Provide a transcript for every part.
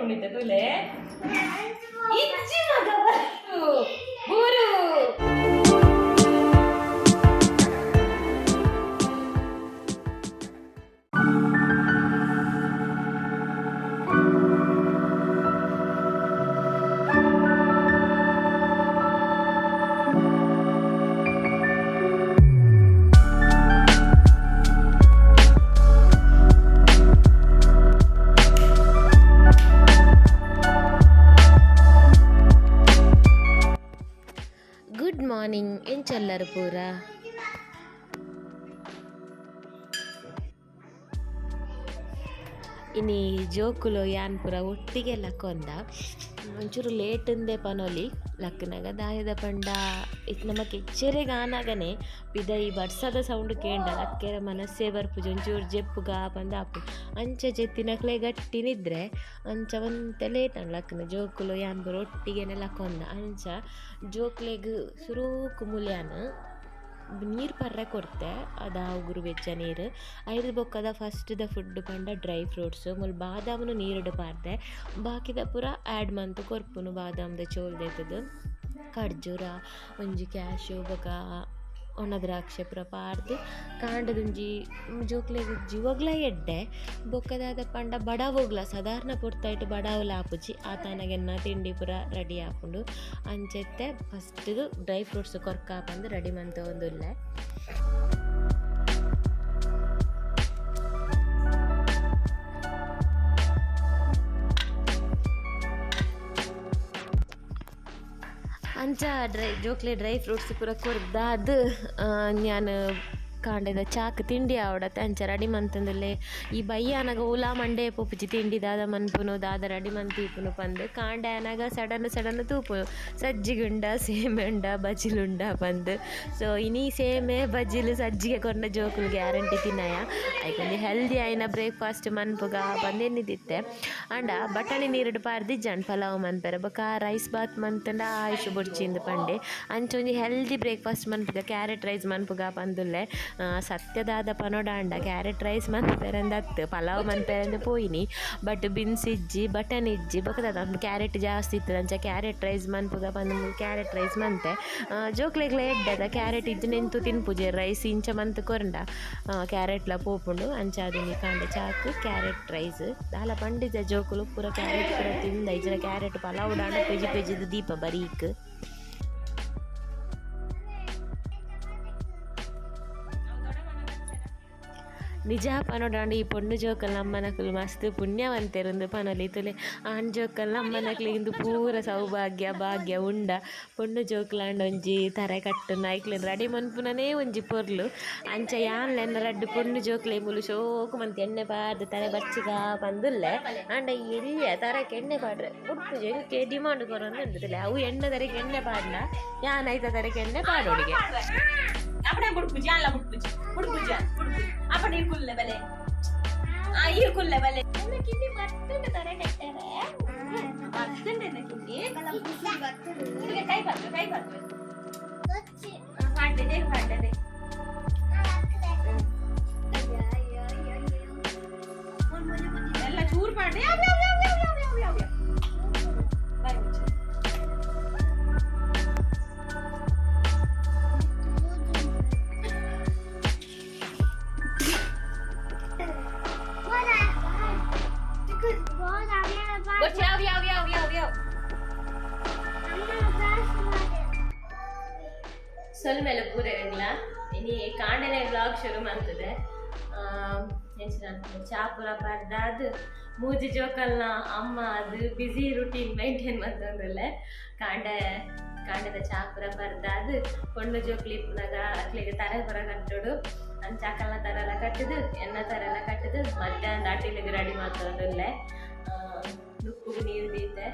ಪೋಪುಂಡಿತ್ತ ತುಲೆ ಇಜ್ಜಿ ಮಗ ಬೂರು. Good morning, ಎಂಚೊಲ್ಲರ್ ಪೂರ? ಇನಿ ಜೋಕುಲು ಯಾನ್ ಪೂರ ಒಟ್ಟಿಗೆ ಲಕ್ಕೊಂದ. ಒಂಚೂರು ಲೇಟ್ ಉಂದೆ ಪನೊಲಿ ಲಕ್ಕನಗ. ದಾಯೆದ ಪಂಡ ಇತ್ ನಮಕ್ ಎಚ್ಚೆರೆಗ್ ಆನಗನೆ ಪಿದಯಿ ಬರ್ಸದ ಸೌಂಡ್ ಕೇಂಡ ಲಕ್ಕೆರೆ ಮನಸ್ಸೇ ಬರ್ಪುಜಿ. ಒಂಚೂರು ಜೆಪ್ಪುಗ ಪಂದ್ ಆಪುಂಡು. ಅಂಚ ಜೆತ್ತಿನಕ್ಲೆ ಗಟ್ಟಿ ನಿದ್ರೆ. ಅಂಚ ಒಂತೆ ಲೇಟ್ ಆಂಡ್ ಲಕ್ಕುನ. ಜೋಕುಲು ಯಾನ್ ಪೂರ ಒಟ್ಟಿಗೆನೆ ಲಕ್ಕೊಂದ. ಅಂಚ ಜೋಕ್ಲೆಗ್ ಸುರೂಕು ಮುಲ್ಯಾನ್ ನೀರು ಪರ್ರೆ ಕೊರ್ತೆ, ಅದ ಉಗುರು ಬೆಚ್ಚ ನೀರು. ಐದು ಬೊಕ್ಕದ ಫಸ್ಟ್ ದ ಫುಡ್ ಪಂಡ ಡ್ರೈ ಫ್ರೂಟ್ಸ್. ಮುಲ್ ಬಾದಾಮನು ನೀರುಡು ಪಾರ್ದೆ, ಬಾಕಿದ ಪೂರ ಆ್ಯಡ್ ಮಂತ್ ಕೊರ್ಪುನು. ಬಾದಾಮ್ದ ಚೋಲ್ ದೆತ್ತದು ಖರ್ಜೂರ, ಒಂಜಿ ಕ್ಯಾಶು ಬೊಕ ಒಣ ದ್ರಾಕ್ಷೆ ಪೂರ ಪಾರ್ದ್ ಕಾಂಡದೊಂಜಿ ಜೋಕ್ಲೆಗ್ ಜೀವಗ್ಲ ಎಡ್ಡೆ. ಬೊಕ್ಕ ದಾದ ಪಂಡ ಬಡವುಗ್ಲ ಸಾಧಾರಣ ಪೊರ್ತೈಟ್ ಬಡವುಲ ಆಪುಜಿ. ಆತನಗೆನ್ನ ತಿಂಡಿ ಪೂರ ರೆಡಿ ಆಪುಂಡು. ಅಂಚೆತ್ತೆ ಫಸ್ಟ್ ಡ್ರೈ ಫ್ರೂಟ್ಸ್ ಕೊರ್ಕ ಪಂದ್ ರೆಡಿ ಮಂತೊಂದುಲ್ಲೆ. ಅಂಚ ಡ್ರೈ ಜೋಕ್ಲೆ ಡ್ರೈ ಫ್ರೂಟ್ಸ್ ಪೂರ ಕೊರ್ದಾದ್ ಯಾನ್ ಕಾಂಡೆದ ಚಾಕ್ ತಿಂಡಿ ಆವಡತ್ತೆ ಅಂಚ ರೆಡಿ ಮಂತೊಂದುಲ್ಲೆ. ಈ ಬಯ್ಯಾನಗ ಓಲಾ ಮಂಡೆ ಪೋಪುಜಿ, ತಿಂಡಿ ದಾದ ಮನ್ಪುನು ದಾದ ರೆಡಿ ಮಂತಿಪ್ಪುನು ಪಂದ್. ಕಾಂಡೆ ಆನಗ ಸಡನ್ ಸಡನ್ ತೂಪುನು, ಸಜ್ಜಿಗುಂಡ ಸೇಮೆ ಉಂಡ ಬಜಿಲುಂಡ ಪಂದ್. ಸೊ ಇನಿ ಸೇಮೆ ಬಜಿಲು ಸಜ್ಜಿಗೆ ಕೊರ್ನ ಜೋಕುಲು ಗ್ಯಾರಂಟಿ ತಿನ್ನಯ. ಐಕೊಂಜಿ ಹೆಲ್ದಿ ಆಯಿನ ಬ್ರೇಕ್ಫಾಸ್ಟ್ ಮನ್ಪುಗ ಪಂದ್ ಎನ್ನಿದಿತ್ತೆ. ಆಂಡ ಬಟಾಣಿ ನೀರುಡು ಪಾರ್ದಿಜ್ಜಾಂಡ್ ಪಲಾವ್ ಮನ್ಪೆರೆ. ಬೊಕ ರೈಸ್ ಬಾತ್ ಮಂತುಂಡ ಆಯುಷ್ ಬೊಡ್ಚಿಂದ್ ಪಂಡೆ. ಅಂಚ ಒಂಜಿ ಹೆಲ್ದಿ ಬ್ರೇಕ್ಫಾಸ್ಟ್ ಮನ್ಪುಗ, ಕ್ಯಾರೆಟ್ ರೈಸ್ ಮನ್ಪುಗ ಪಂದುಲ್ಲೆ. ಸತ್ಯದಾದ ಪನೊಡಾಂಡ ಕ್ಯಾರೆಟ್ ರೈಸ್ ಮನ್ಪೆರಂದತ್ತು, ಪಲಾವ್ ಮನ್ಪೆರಂದು ಪೋಯಿನಿ. ಬಟ್ ಬಿನ್ಸ್ ಇಜ್ಜಿ, ಬಟನ್ ಇಜ್ಜಿ, ಬೊಕ ದಾದ ಕ್ಯಾರೆಟ್ ಜಾಸ್ತಿ ಇತ್ತದ ಅಂಚ ಕ್ಯಾರೆಟ್ ರೈಸ್ ಮನ್ಪುಗ ಪಂದ್ ಕ್ಯಾರೆಟ್ ರೈಸ್ ಮಂತೆ. ಜೋಕ್ಲೆಗ್ಲ ಎಡ್ಡೆದ, ಕ್ಯಾರೆಟ್ ಇಜ್ಜಿಂಡ ಎಂತು ತಿನ್ಪುಜೆರ್. ರೈಸ್ ಇಂಚ ಮಂತ್ ಕೊರ್ಂಡ ಕ್ಯಾರೆಟ್ಲ ಪೋಪುಂಡು. ಅಂಚ ಇನಿ ಕಾಂಡೆ ಚಾಕ್ ಕ್ಯಾರೆಟ್ ರೈಸ್. ದಾಲ ಪಂಡಿಜ ಜೋಕುಲು ಪೂರ ಕ್ಯಾರೆಟ್ ಪೂರ ತಿಂದ. ಇಜ್ಜಿಂಡ ಕ್ಯಾರೆಟ್ ಪಲಾವ್ ಡಾಂಡ ಪೆಜಿ ಪೆಜಿದ್ ದೀಪ ಬರೀಕ್. ನಿಜ ಪನೊಡಾಂಡ ಈ ಪೊಣ್ಣು ಜೋಕಲ್ ಅಮ್ಮನಕುಲು ಮಸ್ತ್ ಪುಣ್ಯವಂತೆರುಂದು ಪನೊಲಿ. ತುಲೆ ಆಣ್ ಜೋಕಲ್ ಅಮ್ಮನಕ್ಲು ಇಂದು ಪೂರ ಸೌಭಾಗ್ಯ ಭಾಗ್ಯ ಉಂಡ. ಪೊಣ್ಣು ಜೋಕುಲಾಂಡ ಒಂಜಿ ತರೆ ಕಟ್ಟುನ ಐಕ್ಲೆನ್ ರೆಡಿ ಮನ್ಪುನನೇ ಒಂಜಿ ಪೊರ್ಲು. ಅಂಚ ಯಾನ್ಲ ಎನ್ನ ರಡ್ಡ್ ಪೊಣ್ಣು ಜೋಕ್ಲೆ ಮೂಲು ಶೋಕು ಮಂತ್ ಎಣ್ಣೆ ಪಾಡ್ದ್ ತರೆ ಬಚ್ಚಿಗ ಪಂದುಲ್ಲೆ. ಆಂಡ ಎಲ್ಯ ತರೆಕ್ ಎಣ್ಣೆ ಪಾಡ್ರೆ ಬುಡ್ಪುಜಿ, ಎಂಕೆ ಡಿಮಾಂಡ್ ಕೊರೊಂದುಂಡು. ತುಲೆ ಅವು ಎಣ್ಣೆ ತರೆಕ್ ಎಣ್ಣೆ ಪಾಡ್ನ, ಯಾನ್ ಐತ ತರೆಕ್ ಎಣ್ಣೆ ಪಾಡೊಡಿಗೆ. ಅಪ್ಪಣೆ ಬುಡ್ಪುಜಿ ಅಲ್ಲ, ಬುಡ್ಪುಜಿ ಬುಡ್ಪುಜಿ ಬುಡ್ಪುಜಿ. ಅಪ್ಪಣೆ ನೀರು ಕುಲ್ಲೆ ಬಲೆ, ಆ ಈರ್ ಕುಲ್ಲೆ ಬಲೆ. ಎನ್ನ ಕಿನ್ನಿ ಬತ್ತುಂಡು ತರೆ ಕಟ್ಟರೆ ಬತ್ತುಂಡು ಎನ್ನ ಕಿನ್ನಿ. ಕೈ ಪತ್ತು ಕೈ ಪತ್ತು ಪಾಡ್ಲೆ they ಪಾಡ್ಲೆ they. ಎಲ್ಲ ಚೂರು ಪಾಡ್ಲೆ. ಯಾವ ಯಾವ ಯಾವ ಯಾವ ಯಾವ ಯಾವ ಯಾವ ಬಾಯ್ ಮುಚ್ಚು. ಬೊಚ್ಚಿ ಯಾವ ಯಾವ ಯಾವ ಯಾವ ಯಾವ. ಸೊಲ್ಮೆಲೆ ಪೂರೆಗ್ಲ. ಇನಿ ಕಾಂಡೆನೆ ವ್ಲಾಗ್ ಶುರು ಮಂತದೆ. ಚಾ ಪೂರ ಪರ್ದಾದ್ ಮೂಜಿ ಜೋಕಲ್ನ ಅಮ್ಮ ಅದು ಬ್ಯುಸಿ ರುಟೀನ್ ಮೈಂಟೈನ್ ಮಂತೊಂದುಲ್ಲೆ. ಕಾಂಡೆ ಕಾಂಡೆದ ಚಾ ಪೂರ ಪರ್ದಾದ್ ಪೊಣ್ಣು ಜೋಕ್ಲು ಇಪ್ಪುನಗ ಅಕ್ಲೆಗ್ ತರೆ ಪೂರ ಕಟ್ಟೊಡು. ಅಂಚ ಅಕಲ್ನ ತರೆಲ ಕಟ್ಟುದು ಎನ್ನ ತರೆಲ ಕಟ್ಟುದು ಮಧ್ಯಾಹ್ನ ಅಟಿಲಿಗ್ ರೆಡಿ ಮಂತೊಂದುಲ್ಲೆ. ನುಪ್ಪುಗು ನೀರು ದೀತೆ.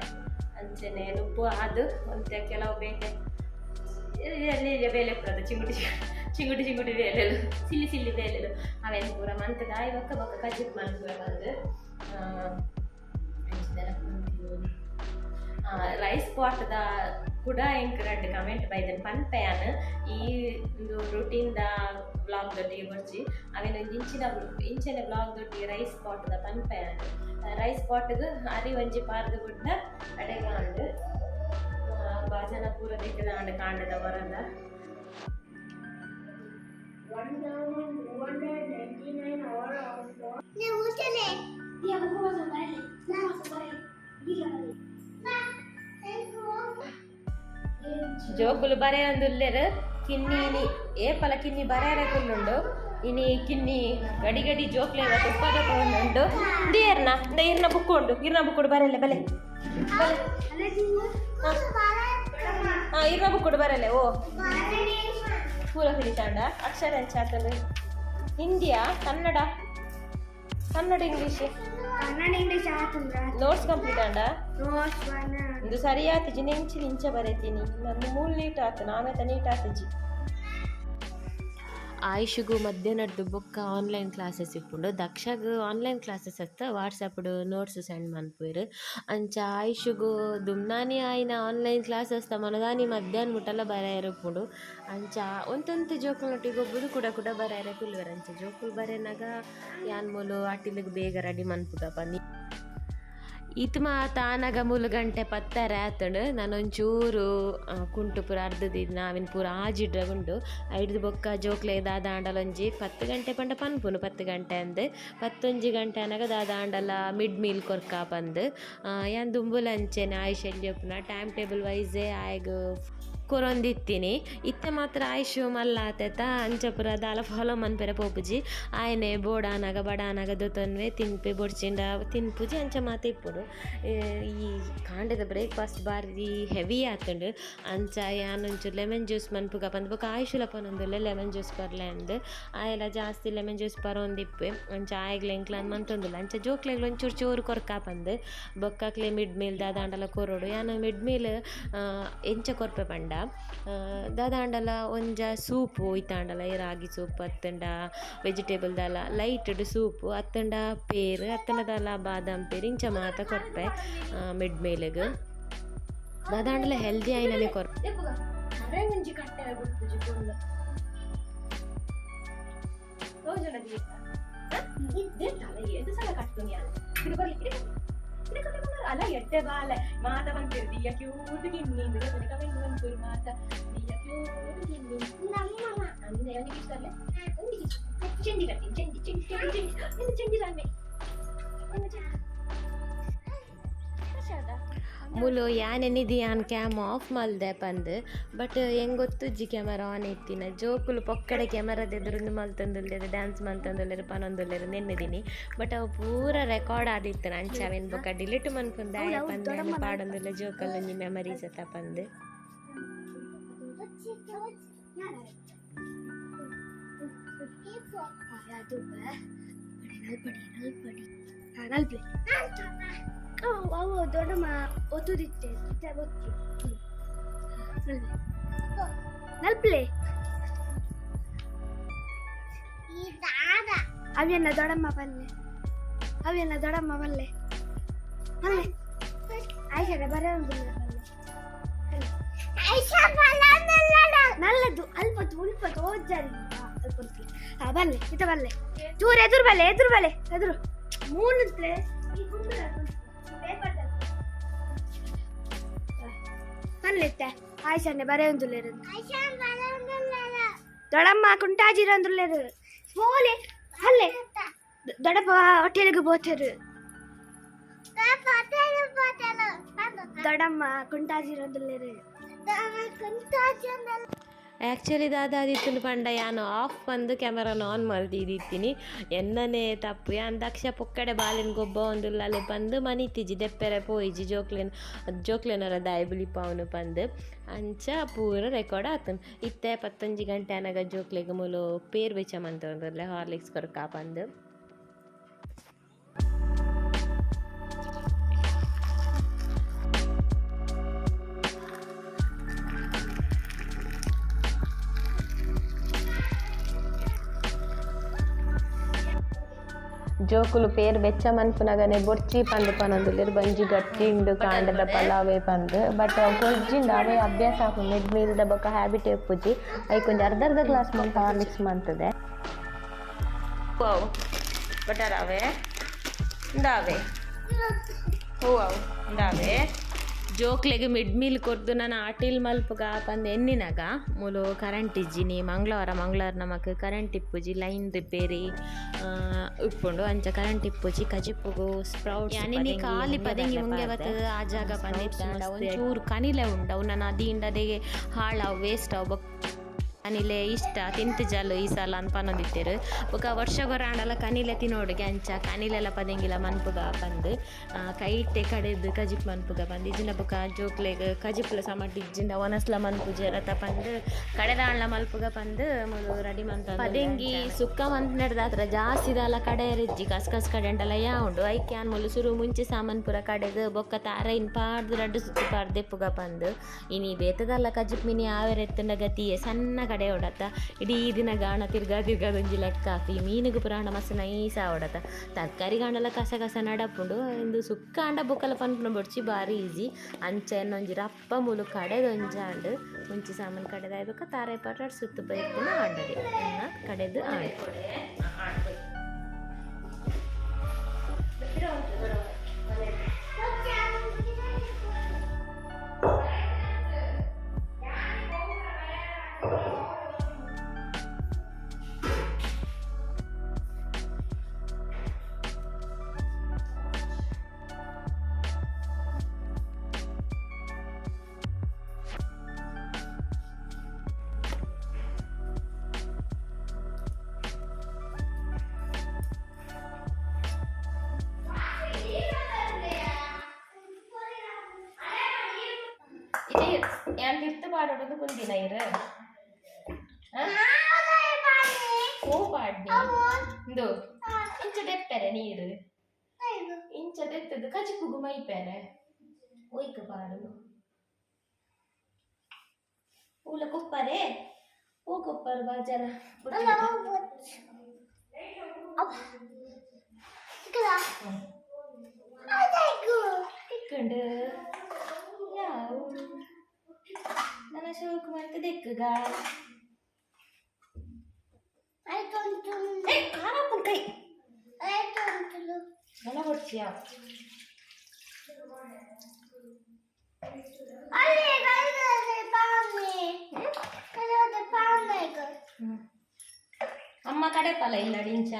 ಅಂಚನೆ ನುಪ್ಪು ಆದ್ ಒಂತೆ ಕೆಲವು ಬೇತೆ ಎಲ್ಲಿ ಬೇಲೆ ಪೂರದ ಚಿಂಗುಟಿ ಚಿಂಗುಟಿ ಚಿಂಗುಟಿ ಬೇಲೆಲು, ಸಿಲ್ಲಿ ಸಿಲ್ಲಿ ಬೇಲೆಲು ಅವೆನ್ ಪೂರ ಮಂತದ ಆಯ್ ಬೊಕ್ಕ ಬೊಕ್ಕ ಕಜಿಪ್ ಮನ್ಪುವೆ ಪಂದ್. ರೈಸ್ ಪಾಟ್ದ ಕೂಡ ಎಂಕ್ ರಡ್ಡ್ ಕಮೆಂಟ್ ಬೈದನ್ ಪನ್ಪೆಯಾನ್ ಈ ರುಟೀನ್ the blog ದೊಟ್ಟಿಗೆ ಬೊರ್ಚಿ ಅವೆನ್ ಇಂಚಿನ ಇಂಚನೆ ಬ್ಲಾಗ್ ದೊಟ್ಟಿಗೆ ರೈಸ್ ಪಾಟ್ ದ ಪನ್ಪೆಯಾನ್ ರೈಸ್ ಪಾಟ್ಗ್ ಅರಿ ಒಂಜಿ ಪಾರ್ದ್ ಬುಡ್ಡ ಅಡೆಗಾಂಡ್ ಬಾಜನ ಪೂರ ದಿಕ್ಕದ ಕಾಂಡದ ಹೊರದ 1299 hour of ಜೋಕುಲು ಬರೆಯೊಂದುಲ್ಲೆರ್ ಕಿನ್ನಿ ಏಪಲ ಕಿನ್ನಿ ಬರೆಯರೆ ಕುಲ್ಲುಂಡು ಇನಿ ಕಿನ್ನಿ ಗಡಿ ಗಡಿ ಜೋಕ್ಲೆ ತುಪ್ಪದ ಉಂಡು ದೇರ್ನ ಇರ್ನ ಬುಕ್ ಉಂಡು ಇರ್ನ ಬುಕ್ ಬರಲೆ ಬಲೆ ಹಾ ಇರ್ನ ಬುಕ್ ಬರಲೆ ಓ ಪೂರ ಫಿನಿಶ್ ಆಂಡ ಅಕ್ಷರ ಎಂಚಾತಂದು ಹಿಂದಿಯಾ ಕನ್ನಡ ಕನ್ನಡ ಇಂಗ್ಲೀಷ್ ಕನ್ನಡ ಇಂಗ್ಲೀಷ್ ಆತಂದ್ರ ನೋಟ್ಸ್ ಕಂಪ್ಲೀಟ್ ಆಂಡ ನೋಟ್ಸ್ ಬನ್ನ ಒಂದು ಸರಿ ಆತಿಜಿ ನೆಂಚಿ ನಿಂಚ ಬರೆತೀನಿ ನನ್ನ ಮೂಲ ನೀಟ್ ಆತು ನಾಮೇತ ನೀಟ್ ಆತಿಜಿ ಆಯುಷಿಗೂ ಮಧ್ಯಾಹ್ನದ್ದು ಬೊಕ್ಕ ಆನ್ಲೈನ್ ಕ್ಲಾಸಸ್ ಇಪ್ಪುಂಡು ದಕ್ಷಗ್ ಆನ್ಲೈನ್ ಕ್ಲಾಸಸ್ ಅತ್ತ ವಾಟ್ಸಪ್ ನೋಟ್ಸ್ ಸೆಂಡ್ ಮನ್ಪುವೆರ್ ಅಂಚ ಆಯುಷಿಗೂ ದುಮ್ನಾನಿ ಆಯಿನ ಆನ್ಲೈನ್ ಕ್ಲಾಸಸ್ ಮನದಾನಿ ಮಧ್ಯಾಹ್ನ ಮುಟ್ಟಲ ಬರೆಯರೆ ಉಪ್ಪುಂಡು ಅಂಚ ಒಂತೊಂತೆ ಜೋಕುಲ್ನೊಟ್ಟಿಗೆ ಗೊಬ್ಬುದು ಕೂಡ ಕೂಡ ಬರೆಯರೆ ಕುಲ್ಲುವೆರ್ ಅಂಚ ಜೋಕುಲು ಬರೆನಾಗ ಯಾನ್ ಮೂಲು ಅಟ್ಟಿಲಿಗೆ ಬೇಗ ರೆಡಿ ಮನ್ಪುಗ ಪಂದ್ ಇತ್ ಮಾತ ಆನಗ ಮೂಲು ಗಂಟೆ ಪತ್ತರ ಆತಂಡು ನಾನೊಂಚೂರು ಕುಂಟು ಪೂರ ಅರ್ಧದಿದ್ದು ನಾವಿನ ಪೂರ ಆಜಿಡ್ರ ಉಂಡು ಐಡ್ದು ಬೊಕ್ಕ ಜೋಕ್ಲೆ ದಾದ ಆಂಡಲೊಂಜಿ 10 ಗಂಟೆ ಪಂಡ ಪನ್ಪುನು 10 ಗಂಟೆ ಅಂದ್ 11 ಗಂಟೆ ಆನಗ ದಾದ ಆಂಡಲ ಮಿಡ್ ಮೀಲ್ ಕೊರ್ಕ ಪಂದ್ ಯಾನ್ ದುಂಬುಲಂಚೆನೆ ಆಯುಷ್ ಎಲ್ಯೊಪ್ಪುನ ಟೈಮ್ ಟೇಬಲ್ ವೈಸೇ ಆಯ್ಗ್ ಕೊರೊಂದಿತ್ತೀನಿ ಇತ್ತೆ ಮಾತ್ರ ಆಯುಷು ಮಲ್ಲ ಆತೆತ ಅಂಚ ಪೂರ ದಾಲ ಫಾಲೋ ಮನ್ಪೆರೆ ಪೋಪುಜಿ ಆಯನೆ ಬೋಡಾನಾಗ ಬಡಾನಾಗ ದೊತೊನ್ವೆ ತಿನ್ಪೆ ಬೊಡ್ಚಿಂಡ ತಿನ್ಪುಜಿ ಅಂಚ ಮಾತ ಇಪ್ಪುಡು ಈ ಕಾಂಡದ ಬ್ರೇಕ್ಫಾಸ್ಟ್ ಬಾರಿ ಹೆವಿ ಆತುಂಡು ಅಂಚ ಯಾನೊಂಚೂರು ಲೆಮನ್ ಜ್ಯೂಸ್ ಮನ್ಪುಗ ಪಂದ್ ಬೊಕ ಆಯುಷುಲ ಪನೊಂದುಲ್ಲೆ ಲೆಮನ್ ಜ್ಯೂಸ್ ಪರ್ಲೆ ಅಂದ್ ಆಯೆಲ ಜಾಸ್ತಿ ಲೆಮನ್ ಜ್ಯೂಸ್ ಪರೊಂದಿಪ್ಪೆ ಅಂಚ ಆಯಗ್ಲ ಎಂಕ್ಲ ಅಂದ್ ಮಂತೊಂದುಲ್ಲ ಅಂಚ ಜೋಕ್ಲೆಗ್ಲ ಒಂಚೂರು ಚೂರು ಕೊರ್ಕ ಪಂದ್ ಬೊಕ್ಕಕ್ಲೆ ಮಿಡ್ ಮೀಲ್ ದಾದಾಂಡಲ ಕೊರೊಡು ಯಾನ್ ಮಿಡ್ ಮೀಲ್ ಎಂಚ ಕೊರ್ಪೆ ಪಂಡ ದಾದಾಂಡಲ ಒಂಜ ಸೂಪು ಇತ್ತಾಂಡಲ ಈ ರಾಗಿ ಸೂಪ್ ಅತ್ತಂಡ ವೆಜಿಟೇಬಲ್ ದಾಲ ಲೈಟ್ಡ್ ಸೂಪು ಅತ್ತಂಡ ಪೇರು ಅತ್ತಂಡ ದಾಲ ಬಾದಾಮ್ ಪೇರು ಇಂಚ ಮಾತ ಕೊರ್ಪೆ ಮಿಡ್ ಮೀಲ್ಗ್ ದಾದಾಂಡಲ ಹೆಲ್ದಿ ಆಯ್ನನೆ ಕೊರ್ಪೆ ಒಂಜಿ ಕಟ್ಟೆ ಗೊತ್ತುಜಿ ಪೊಣ್ಣು ಸಲ ಕಟ್ಟುನಿ ಅಲ್ಲ ಎಡ್ಡೆ ಬಾಲೆ ಮಾತ ಬಂತಿರ್ ದಿಯ ಕ್ಯೂಟ್ ಗಿನ್ನಿ ಕಮೆಂಟ್ ಬಂತಿರ್ ಮಾತ ದಿಯ ಕ್ಯೂಟ್ ಗಿನ್ನಿ ಅಂದೆ ಅವನಿಗೆ ಇಷ್ಟ ಅಲ್ಲ ಚೆಂಡಿ ಕಟ್ಟಿ ಚೆಂಡಿ ಚೆಂಡಿ ಚೆಂಡಿ ಚೆಂಡಿ ಚೆಂಡಿ ರಾಮೆ ಮೂಲು ಯಾನೆನಿದಿ ಯಾನ್ ಕ್ಯಾಮ್ ಆಫ್ ಮಲ್ದೆ ಪಂದ್ ಬಟ್ ಹೆಂಗೆ ಗೊತ್ತುಜ್ಜಿ ಕ್ಯಾಮರಾ ಆನ್ ಇತ್ತಿನ ಜೋಕುಲು ಪೊಕ್ಕಡೆ ಕ್ಯಾಮರಾದ ಎದುರುಂದು ಮಲ್ತೊಂದುಲ್ಲೆರ್ ಡ್ಯಾನ್ಸ್ ಮಲ್ತೊಂದುಲ್ಲೆರ್ ಪನೊಂದುಲ್ಲೆರ್ ನೆನ್ನೆದಿನಿ ಬಟ್ ಅವು ಪೂರ ರೆಕಾರ್ಡ್ ಆದಿತ್ತು ಅಂಚ ಅವೇನು ಬೊಕ್ಕ ಡಿಲೀಟ್ ಮನ್ಪುಂದು ಪಂದ್ ಪಾಡೊಂದುಲ್ಲ ಜೋಕಲ್ಲೊಂಜಿ ಮೆಮರೀಸ್ ಅತ್ತ ಪಂದ್ ಅವು ದೊಡ್ಡಮ್ಮ ಒತ್ತುದಿತ್ತೆ ಒತ್ತಿ ನಲ್ಪ್ಲೆ ಅವೆಲ್ಲ ದೊಡ್ಡಮ್ಮ ಬಲ್ಲೆ ಅವೆಲ್ಲ ದೊಡ್ಡಮ್ಮ ಬಲ್ಲೆ ಬಲ್ಲೆ ಆಯ್ಷಾ ಬರೋದಿಲ್ಲ ನಲ್ಲದು ಅಲ್ಪ ಉಲ್ಪ ತೋಜಾರಿ ಅಲ್ಪ ಬಲ್ಲೆ ಇತ ಬಲ್ಲೆ ಚೂರು ಎದುರು ಬಲ್ಲೆ ಎದುರು ಬಲ್ಲೆ ಎದುರು ಮೂರು ಪ್ಲೇಸ್ ಬಲ್ಲೆತ್ತೆ ಆಯ್ಷಾನೆ ಬರೆಯೊಂದುಲ್ಲೇರು ದೊಡ್ಡಮ್ಮ ಕುಂಟಾಜಿರಂದುಲ್ಲೇರು ಪೋಲೆ ಅಲ್ಲೇ ದೊಡ್ಡಪ್ಪ ಹೊಟ್ಟೆಲಿಗೆ ಬೋತರು ದೊಡ್ಡಮ್ಮ ಕುಂಟಾಜಿರಂದುಲ್ಲೇರು ಆ್ಯಕ್ಚುಲಿ ದಾದಾದಿತ್ತುಂಡು ಪಂಡ ಯಾನ್ ಆಫ್ ಬಂದು ಕ್ಯಾಮರಾನ ಆನ್ ಮಲ್ದಿದ್ದಿತ್ತೀನಿ ಎನ್ನನೇ ತಪ್ಪು ಯಾನ್ ದಕ್ಷ ಪೊಕ್ಕಡೆ ಬಾಲೆನ್ ಗೊಬ್ಬ ಒಂದುಲ್ಲಾಲೆ ಬಂದು ಮನಿತಿಜಿ ದೆಪ್ಪೆರೆ ಪೋಯಿಜಿ ಜೋಕ್ಲೆನ್ ಜೋಕ್ಲೆನರ ದಾಯಿ ಬುಲಿಪಾವನು ಪಂದ್ ಅಂಚ ಪೂರ ರೆಕಾರ್ಡ್ ಆತನ್ ಇತ್ತೆ 11 ಗಂಟೆ ಅನಗ ಜೋಕ್ಲೆಗ್ ಮೂಲು ಪೇರ್ ಬೆಚ್ಚ ಮಂತೊಂದುಲ್ಲೆ ಹಾರ್ಲಿಕ್ಸ್ ಕೊರ್ಕ ಪಂದ್ ಜೋಕುಲು ಪೇರ್ ಬೆಚ್ಚ ಮನ್ಪುನಗನೆ ಬೊರ್ಚಿ ಪಂದ್ ಪನೊಂದುಲ್ಲೆರ್ ಬಂಜಿ ಗಟ್ಟಿ ಉಂಡು ಕಾಂಡದ ಪಲಾವೆ ಪಂದ್ ಬಟ್ ಕೊರ್ಜಿಂಡ ಅವೇ ಅಭ್ಯಾಸ ಆಪುಂಡು ಮಿಡ್ ಮೀಲ್ದ ಬೊಕ್ಕ ಹ್ಯಾಬಿಟ್ ಇಪ್ಪುಜಿ ಐಕ್ ಒಂಜಿ ಅರ್ಧ ಅರ್ಧ ಗ್ಲಾಸ್ ಮಲ್ಪ ಹಾರ್ಲಿಕ್ಸ್ ಮಂತುದೆ. ಬಟರ್ ಅವೇ ಇಂದಾವೆ ಹೂವು ಇಂದಾವೆ. ಜೋಕ್ಲೆಗ್ ಮಿಡ್ ಮೀಲ್ ಕೊರ್ದು ನಾನು ಆಟಿಲ್ ಮಲ್ಪುಗ ಪಂದ್ ಎನ್ನಿನಾಗ ಮೂಲು ಕರೆಂಟ್ ಇಜ್ಜಿನಿ. ಮಂಗಳವಾರ ಮಂಗಳವಾರ ನಮಕ್ ಕರೆಂಟ್ ಇಪ್ಪುಜಿ, ಲೈನ್ ರಿಪೇರಿ ಇಪ್ಪುಂಡು ಅಂಚ ಕರೆಂಟ್ ಇಪ್ಪುಜಿ. ಕಜಿಪುಗು ಸ್ಪ್ರೌಟ್ಸ್ ಯಾನಿನಿ ಖಾಲಿ ಪದೆಂಗಿ ಮುಂಗೆ ಬತ್ತದ ಆ ಜಾಗ ಪಂದಿತ್ತಾಂಡ ಒಂಚೂರು ಕನಿಲೆ ಉಂಡು ಅವು ನನ್ನ ಅದಿಂಡದೆಗೆ ಹಾಳಾವು ವೇಸ್ಟ್ ಅವು. ಬೊಕ್ಕ ಕನಿಲೆ ಇಷ್ಟ ತಿಂತ ಜಲ್ ಈ ಸಲ ಅಂತ ಪನೊಂದಿತ್ತೆರ್. ಬೊಕ ವರ್ಷಗೊರ ಆಂಡಲ ಕನಿಲೆ ತಿನೋಡುಗೆ ಅಂಚ ಕನಿಲೆಲ ಪದೆಂಗಿಲ ಮನ್ಪುಗ ಪಂದ್ ಕೈಟೆ ಕಡೆದು ಕಜಿಪ್ ಮನ್ಪುಗ ಪಂದ್ ಇಜ್ಜಿಂಡ ಬೊಕ ಜೋಕ್ಲೆಗ್ ಕಜಿಪುಲ ಸಮಟ್ ಇಜ್ಜಿಂಡ ಒನಸ್ಲ ಮನ್ಪುಜೆರತ ಪಂದ್ ಕಡೆದಾಂಡ್ಲ ಮಲ್ಪುಗ ಪಂದ್ ಮೂಲು ರೆಡಿ ಮಂತ. ಪದೆಂಗಿ ಸುಕ್ಕ ಮಂತ್ನೆಡ್ದಾತ್ರ ಜಾಸ್ತಿ ದಾಲ ಕಡೆಯರಿಜ್ಜಿ, ಕಸ್ ಕಸ್ ಕಡೆಂಡಲ ಯಾ ಉಂಡು. ಐಕ್ ಯಾನ್ ಮೂಲು ಸುರು ಮುಂಚೆ ಸಾಮಾನ್ ಪೂರ ಕಡೆದು ಬೊಕ್ಕ ತಾರೈನ್ ಪಾಡ್ದು ರಡ್ಡ್ ಸುತ್ತು ಪಾಡ್ದೆಪ್ಪುಗ ಪಂದ್. ಇನಿ ಬೇತದಲ್ಲ ಕಜಿಪ್ ಮಿನಿ ಆವೆರೆತ್ತುಂಡ ಗತಿಯೇ ಸಣ್ಣ ಕಡೆ ಓಡತ್ತ ಇಡೀ ದಿನ ಗಾಣ ತಿರ್ಗಾ ತಿರ್ಗಾ ಒಂಜಿ ಲೆಕ್ಕ ಈ ಮೀನುಗು ಪುರಾಣ ಮಸ್ತ್ ನೈಸ್ ಆವಡತ್ತ. ತರಕಾರಿ ಗಾಂಡಲ ಕಸ ಕಸ ನಡಪುಂಡು ಇಂದು ಸುಕ್ಕ ಆಂಡ ಬೊಕ್ಕಲ ಪನ್ಪುನ ಬೊಡ್ಚಿ ಬಾರಿ ಈಜಿ. ಅಂಚ ಒಂಜಿ ರಪ್ಪ ಮೂಲು ಕಡೆದೊಂಜಾಂಡ್ ಮುಂಚಿ ಸಾಮಾನು ಕಡೆದಾಯ್ಬೇಕ ತಾರೆ ಪಾಟ ಸುತ್ತು ಬೈಪುನ ಆಂಡದೆ ಕಡೆದು ಆಂಡ್. ಯಾನ್ ತಿರ್ತು ಪಾಡೋದು ಕುಂದಿನ ಇರು ಹೂ ಪಾಡ್ನಿ ಇಂದು ಇಂಚ ದೆಪ್ಪೆರೆ ನೀರು ಇಂಚ ದೆತ್ತದು ಕಜಿಪುಗು ಮೈಪೆರೆ ಒಯ್ಕ ಪಾಡುನು ಊಲ ಕುಪ್ಪರೆ ಹೂ ಕುಪ್ಪರು ಬಾಜನ ತಿಕ್ಕಂಡು ಯಾವು ನನ್ನ ಶೋಕು ಮಂತ ದಿಕ್ಕುಗ ಕಾರಪ್ಪನ ಕೈ ನನ್ನ ಹೊಡ್ಚಿಯ ಅಮ್ಮ ಕಡೆ ಪಲ ಇಲ್ಲ ಡಿಂಚ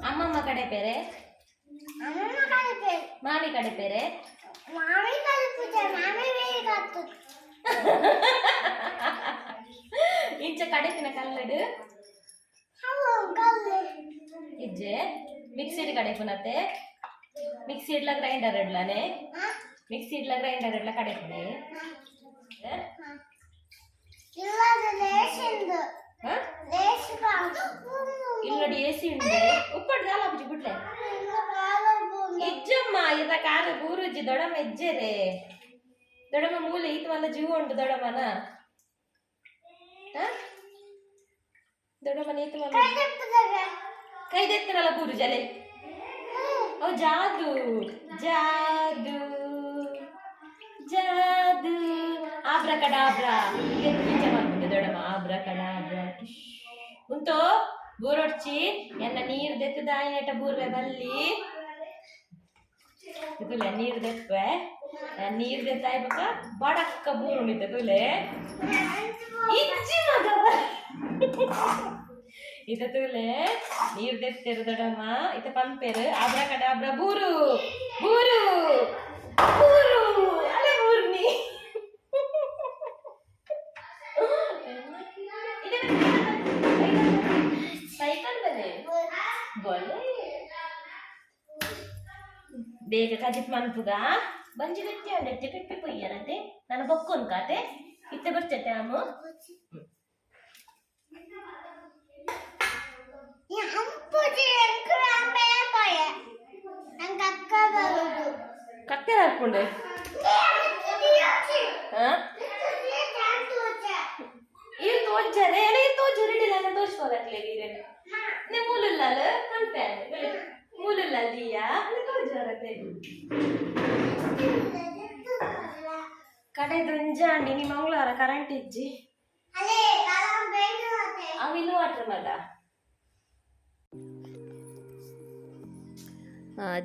ಅಮ್ಮಮ್ಮ ಕಡೆ ಪೇರೆ ಮಾಮಿ ಕಡೆ ಪೇರೆ ಇಂಚ ಕಡೆತಿನ ಕಲ್ಲಡು ಇಜ್ಜೆ ಮಿಕ್ಸಿಡ್ ಕಡೆ ಪುನತೆ ಮಿಕ್ಸಿ ಇಡ್ಲ ಗ್ರೈಂಡರ್ ಇಡ್ಲಾನೆ ಮಿಕ್ಸಿ ಇಡ್ಲ ಗ್ರೈಂಡರ್ ಇಡ್ಲ ಕಡೆ ಪುನೆ ಇಲ್ಲಿ ಎ ಸಿ ಉಂಡೆ ಉಪ್ಪಟ್ಟು ದಾಲ ಬುಜ್ಜಿ ಬಿಡ್ಲೆ ಇಜ್ಜಮ್ಮ ಇದ ಕಾಲು ಬೂರುಜ್ಜಿ ದೊಡಮ್ಮ ಇಜ್ಜೆರೆ ದೊಡಮ್ಮ ಮೂಲೆ ಈತ ಮಲ್ಲ ಜೀವ ಉಂಟು ದೊಡಮ್ಮನ ದೊಡಮ್ಮನ ಈತ ಮಲ್ಲ ಕೈದೆತ್ತನಲ್ಲ ಬೂರು ಜಲೆ ಓ ಜಾದು ಜಾದು ಜಾದು ಆಬ್ರ ಕಡಾಬ್ರ ಇಂಚ ಮಾಡ್ಬಿಟ್ಟೆ ದೊಡಮ್ಮ ಆಬ್ರ ಕಡಾಬ್ರ ಉಂಟು ಬೂರೊಡ್ಚಿ ಎನ್ನ ನೀರು ದೆತ್ತು ದಾಯಿನೇಟ ಬೂರ್ವೆ ಬಲ್ಲಿ ತುಲೆ ನೀರು ದೆಪ್ಪೆ ನೀರು ದೆತ್ತಾಯ್ಬೇಕ ಬಡಕ್ಕ ಬೂರು ಉಣಿತೆ ತುಲೆ ಇಜ್ಜಿ ಮಗ ಇತ ತುಲೆ ನೀರು ದೆತ್ತೆರು ದೊಡಮ್ಮ ಇತ ಪಂಪೆರು ಆಬ್ರ ಕಡಾಬ್ರ ಬೂರು ಬೂರು ಬೂರು ಅಲೆ ಬೂರ್ನಿ ಸೈಕಲ್ ಬಲೆ ಬೊಲೆ ಬೇಗ ಕಜಿಪ್ ಮನ್ಪುಗ ಬಂಜಿ ಗಟ್ಟಿ ಅಂಡತ್ತೆ ಪೆಪ್ಪೆ ಪೊಯ್ಯನತೆ ನಾನು ಬೊಕ್ಕೊಂದು ಕಾತೆ ಇತ್ತೆ ಬರ್ಚತೆ ಅಮ್ಮ. ಕತ್ತೆ ಹಾಕೊಂಡೆ ಈ ತೋಜ್ಜರೆ ಎಲ್ಲ ಈ ತೋಜು ರೆಡಿ ನಾನು ತೋಜ್ಕೋದಕ್ಲೆ ನೀರೇನು ರಡ್ಡೈದು ಒಂಜಾಂಡಿ ನೀ ಮಂಗಳವಾರ ಕರೆಂಟ್ ಇಜ್ಜಿ. ಅವು ಇನ್ವರ್ಟರ್ ಮಲ್ಲ.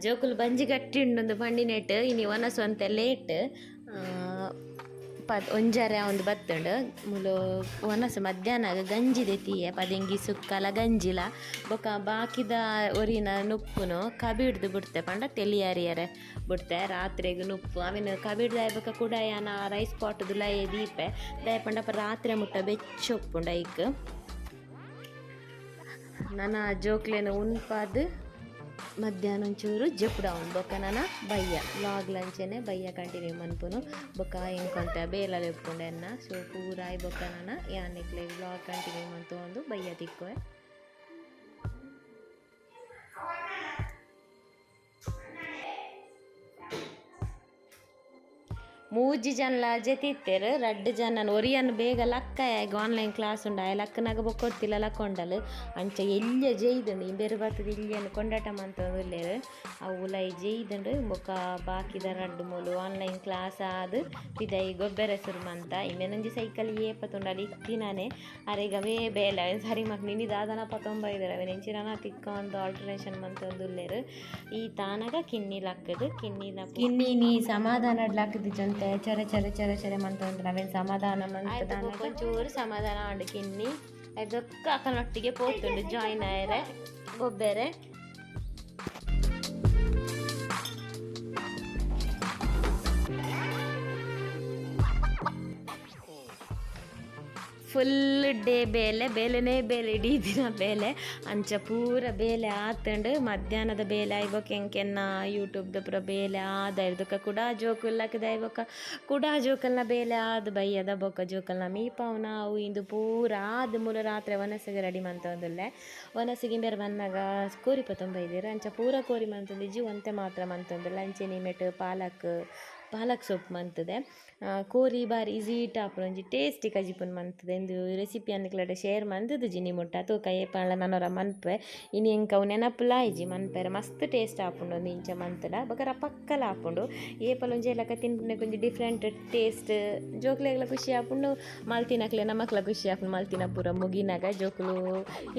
ಜೋಕುಲು ಬಂಜಿ ಗಟ್ಟಿ ಉಂಡೊಂದು ಪಂಡಿನೆಟ್ ಇನಿ ವನಸ್ ಒಂತೆ ಲೇಟ್. ಪದ್ ಒಂಜರೆ ಒಂದು ಬತ್ತುಂಡು. ಮುಲು ವನಸ್ ಮಧ್ಯಾಹ್ನ ಗಂಜಿ ದೆತ್ತಿಯೆ, ಪದೆಂಗಿ ಸುಕ್ಕಲ ಗಂಜಿಲ. ಬೊಕ ಬಾಕಿದ ಒರಿನ ನುಪ್ಪುನು ಕಬಿಡ್ದು ಬಿಡ್ತೆ, ಪಂಡ ತೆಲಿ ಅರಿಯರೆ ಬಿಡ್ತೆ ರಾತ್ರೆಗ್ ನುಪ್ಪು. ಅವಿನ ಕಬಿಡ್ದು ಬೊಕ ಕೂಡ ಯಾನ ರೈಸ್ ಪಾಟ್ ದುಲಯ ದೀಪೆ. ದಾಯೆ ಪಂಡ ರಾತ್ರೆ ಮುಟ್ಟ ಬೆಚ್ಚ ಉಪ್ಪುಂಡು ಐಕ್. ನನ ಜೋಕ್ಲೆನ ಉನ್ಪಾದ್ ಮಧ್ಯಾಹ್ನ ಒಂಚೂರು ಜೆಪ್ಪುಡಾವುಂಡು. ಬೊಕ್ಕ ನನ ಬಯ್ಯ ವ್ಲಾಗ್ ಲಂಚನೆ ಬಯ್ಯ ಕಂಟಿನ್ಯೂ ಮನ್ಪುನು. ಬೊಕ್ಕ ಎಂಕೊಂತೆ ಬೇಲಲೆ ಉಪ್ಪುಂಡು ಎನ್ನ. ಸೊ ಪೂರ ಆಯ್ ಬೊಕ್ಕ ನನ ಯಾನ್ ನಿಕ್ಲೆಗ್ ವ್ಲಾಗ್ ಕಂಟಿನ್ಯೂ ಮಂತೊಂದು ಬಯ್ಯ ತಿಕ್ಕುವೆ. ಮೂಜಿ ಜನಲ ಜೆತಿತ್ತೆರ್. ರಡ್ಡ್ ಜನ ಒರಿಯನ್ ಬೇಗ ಲಕ್ಕ ಆಯಗ್ ಆನ್ಲೈನ್ ಕ್ಲಾಸ್ ಉಂಡು, ಆಯೆ ಲಕ್ಕನಾಗ ಬೊಕ್ಕೊತ್ತಿಲ್ಲ ಲಕ್ಕೊಂಡಲ್. ಅಂಚ ಎಲ್ಯ ಜೈದುಂಡು ಇಂಬೆರ್ ಬತ್ತುದು ಇಲ್ಯನ್ ಕೊಂಡಾಟ ಮಂತೊಂದು ಉಲ್ಲೆರ್. ಅವು ಉಲಾಯಿ ಜೈದುಂಡು. ಬೊಕ್ಕ ಬಾಕಿದ ರಡ್ಡ್ ಮೂಲು ಆನ್ಲೈನ್ ಕ್ಲಾಸ್ ಆದ್ ಪಿದಯಿ ಗೊಬ್ಬೆರೆ ಸುರು ಮಂತ. ಇಂಬೆನೊಂಜಿ ಸೈಕಲ್ ಏಪ ತೂಂಡಲ ಇತ್ತಿನನೆ. ಅರೆಗ್ ಅವೇ ಬೇಲೆ ಅವೆನ್ ಸರಿ ಮಲ್ತ್ ಮಿನಿ ದಾದನ ಪತೊಂಬೈದೆರ್. ಅವೆನ್ ಎಂಚಿನನ ತಿಕ್ಕೊಂದು ಆಲ್ಟ್ರೇಷನ್ ಮಂತೊಂದು ಉಲ್ಲೆರ್. ಈ ತಾನಗ ಕಿನ್ನಿ ಲಕ್ಕುದು ಕಿನ್ನಿನ ಕಿನ್ನಿನಿ ಸಮಾಧಾನ ಲಕ್ಕುದಿಜಂತೆ ಚೊರೆ ಚೊರೆ ಚೊರೆ ಚೊರೆ ಮಂತೊಂದು ಅವೆನ್ ಸಮಾಧಾನ ಮಂತ್ ಒಂಚೂರು ಸಮಾಧಾನ ಆಂಡ್ ಕಿನ್ನಿ. ಐದೊಕ್ಕ ಅಕಲ್ನೊಟ್ಟಿಗೆ ಪೋತುಂಡು ಜಾಯಿನ್ ಆಯೆರೆ ಗೊಬ್ಬೆರೆ. ಫುಲ್ ಡೇ ಬೇಲೆ ಬೇಲೆನೇ ಬೇಲೆ, ಇಡೀ ದಿನ ಬೇಲೆ. ಅಂಚ ಪೂರ ಬೇಲೆ ಆತುಂಡು. ಮಧ್ಯಾಹ್ನದ ಬೇಲೆ ಆಯ್ಬೊಕ ಎಂಕೆನ್ನ ಯೂಟ್ಯೂಬ್ದ ಪೂರ ಬೇಲೆ ಆದ ಇರ್ದೊಕ ಕುಡ ಜೋಕುಲು ಬೊಕ ಕುಡ ಜೋಕಲ್ನ ಬೇಲೆ ಆದ್ ಬಯ್ಯದ ಬೊಕ ಜೋಕಲ್ನ ಮೀಪಾವುನ ಅವು ಇಂದು ಪೂರ ಆದ್ ಮೂಲ ರಾತ್ರೆ ವನಸಿಗೆ ರೆಡಿ ಮಂತೊಂದುಲ್ಲೆ. ವನಸಿಗೆ ಇಂಬೆರ್ ಬನ್ನಗ ಕೋರಿ ಪತೊಂಬೈದೆರ್. ಅಂಚ ಪೂರ ಕೋರಿ ಮಂತೊಂದಿಜ್ಜಿ, ಒಂತೆ ಮಾತ್ರ ಮಂತೊಂದುಲ್ಲೆ. ಅಂಚೆನೆ ಮೆಟ್ ಪಾಲಕ್ ಪಾಲಕ್ ಸೊಪ್ಪು ಮಂತುದೆ. ಕೋರಿ ಬಾರಿ ಈಸಿ ಆಪುಂಡು, ಒಂಜಿ ಟೇಸ್ಟಿ ಕಜಿಪುನ್ ಮಂತುದೆ. ಇಂದು ರೆಸಿಪಿ ನಿಕ್ಲೆಡ ಶೇರ್ ಮಂತುದುಜಿ ನಿ ಮುಟ್ಟ ತೂಕ ಏಪಾಂಡಲ ನನೊರ ಮನ್ಪುವೆ. ಇನಿ ಎಂಕ್ ಅವು ನೆನಪುಲ ಆಯಿಜಿ ಮನ್ಪೆರೆ. ಮಸ್ತ್ ಟೇಸ್ಟ್ ಆಪುಂಡು ಉಂದು ಇಂಚ ಮಂತುಡ. ಬೊಕ ರಪಕ್ಕಲ ಆಪುಂಡು. ಏಪಲ ಒಂಜಿ ಲೆಕ್ಕ ತಿನ್ಪುನೆಗ್ ಒಂಜಿ ಡಿಫ್ರೆಂಟ್ ಟೇಸ್ಟ್. ಜೋಕ್ಲೆಗ್ಲ ಖುಷಿ ಆಪುಂಡು, ಮಲ್ತಿನಕ್ಲೆ ನಮಕ್ಲ ಖುಷಿ ಆಪುಂಡು. ಮಲ್ತಿನ ಪೂರ ಮುಗಿನಾಗ ಜೋಕುಲು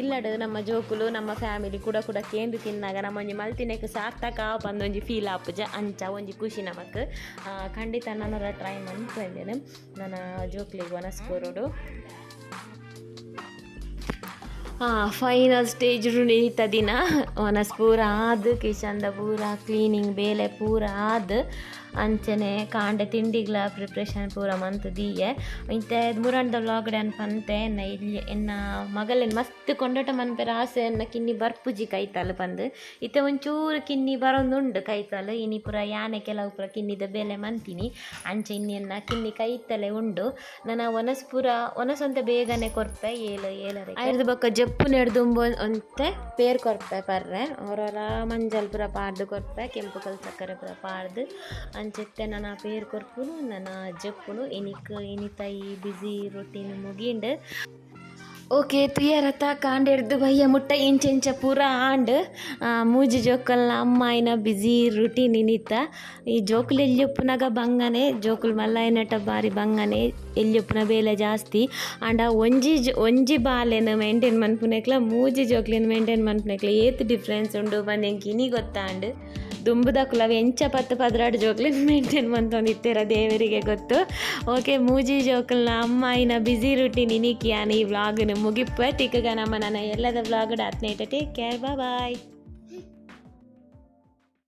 ಇಲ್ಲಡ್ ನಮ್ಮ ಜೋಕುಲು ನಮ್ಮ ಫ್ಯಾಮಿಲಿ ಕುಡ ಕುಡ ಕೇಂದು ತಿನ್ನಾಗ ನಮ್ಮ ಒಂಜಿ ಮಲ್ತಿನೆಕ್ ಸಾರ್ಥಕ ಪಂದ್ ಒಂಜಿ ಫೀಲ್ ಆಪುಜ, ಅಂಚ ಒಂಜಿ ಖುಷಿ ನಮಕ್. ಖಂಡಿತ ನನೊರ ಟ್ರೈ ಮನ್ಪುವೆಂದೇನೆ ನನ ಜೋಕ್ಲೆಗ್ ವನಸ್ ಕೊರೊಡು. ಫೈನಲ್ ಸ್ಟೇಜ್ ಈತ ದಿನ ವನಸ್ ಪೂರ ಆದ್ ಕಿಚನ್ದ ಪೂರ ಕ್ಲೀನಿಂಗ್ ಬೇಲೆ ಪೂರ ಆದ್ ಅಂಚನೆ ಕಾಂಡೆ ತಿಂಡಿಗ್ಲ ಪ್ರಿಪ್ರೇಷನ್ ಪೂರ ಮಂತ್ ದೀಯೆ. ಇಂತೆ ಮುರಂದ ವ್ಲಾಗ್ ಅನ್ ಪಂತೆ ಎನ್ನ ಇಲ್ಲಿ ಎನ್ನ ಮಗಲೆನ್ ಮಸ್ತ್ ಕೊಂಡಾಟ ಮನ್ಪೆರೆ ಆಸೆ. ಎನ್ನ ಕಿನ್ನಿ ಬರ್ಪುಜಿ ಕೈತಲ್ ಪಂದ್. ಇತ್ತೆ ಒಂಚೂರು ಕಿನ್ನಿ ಬರೊಂದುಂಡು ಕೈತಲ್. ಇನಿ ಪೂರ ಯಾನೆ ಕೆಲವು ಪೂರ ಕಿನ್ನಿದ ಬೇಲೆ ಮಂತಿನಿ. ಅಂಚ ಇನ್ನಿ ಎನ್ನ ಕಿನ್ನಿ ಕೈತಲೆ ಉಂಡು. ನನ ವನಸ್ ಪೂರ ವನಸ್ ಒಂತೆ ಬೇಗನೆ ಕೊರ್ಪೆ, ಏಳು ಏಳರೆ ಐರ್ದ್ ಬೊಕ್ಕ ಜಪ್ಪು ನೆಡ್ದುಂಬು ಒಂತೆ ಪೇರ್ ಕೊರ್ಪೆ ಪರ್ರೆ. ಒರೊರ ಮಂಜಲ್ ಪೂರ ಪಾಡ್ದು ಕೊರ್ಪೆ, ಕೆಂಪು ಕಲ್ ಸಕ್ಕರೆ ಪೂರ ಪಾಡ್ದು. ಅಂಚೆತ್ತೆ ನನ ಪೇರ್ ಕೊರ್ಪುನು ನನ ಜಪ್ಪುನು. ಇನಿಕ್ ಇನಿತ ಈ ಬಿಸಿ ರೊಟೀನ್ ಮುಗೀಂಡ್. ಓಕೆ ತುಯರತ ಕಾಂಡೆಡ್ದು ಬಯ್ಯ ಮುಟ್ಟ ಇಂಚೆಂಚ ಪೂರ ಆಂಡ್. ಮೂಜಿ ಜೋಕಲ್ನ ಅಮ್ಮಾಯಿನ ಬಿಸಿ ರುಟೀನ್ ಇನಿತ. ಈ ಜೋಕುಲು ಎಲ್ಲಿಪ್ಪುನಾಗ ಬಂಗನೆ, ಜೋಕುಲು ಮಲ್ಲಾಯಿನಟ ಬಾರಿ ಬಂಗನೆ, ಎಲ್ಲಿಪ್ಪುನ ಬೇಲೆ ಜಾಸ್ತಿ. ಆಂಡ ಒಂಜಿ ಒಂಜಿ ಬಾಲೆನ್ ಮೇಂಟೈನ್ ಮನ್ಪುನೆಕ್ಲ ಮೂಜಿ ಜೋಕ್ಲೆನ್ ಮೇಂಟೈನ್ ಮನ್ಪುನೆಕ್ಲ ಏತ್ ಡಿಫ್ರೆನ್ಸ್ ಉಂಡು ಪಂದ್ ಎಂಕ್ ಇನಿ ಗೊತ್ತಾಂಡ್. ದುಂಬುದಕುಲು ಅವು ಎಂಚ 10 12 ಜೋಕ್ಲೆನ್ ಮೇಂಟೈನ್ ಮಂತೊಂದಿತ್ತೆರ ದೇವರಿಗೆ ಗೊತ್ತು. ಓಕೆ ಮೂಜಿ ಜೋಕುಲ್ನ ಅಮ್ಮಾಯಿನ ಬಿಸಿ ರುಟೀನ್ ಇನಿಕ್ ಯಾನ್ ಈ ವ್ಲಾಗ್ನ್ ಮುಗಿಪ್ಪೆ. ತಿಕ್ಕಗ ನಮ್ಮ ನನ್ನ ಎಲ್ಲದ ವ್ಲಾಗ್ ಆತ್ನೇಟ. Take care, bye.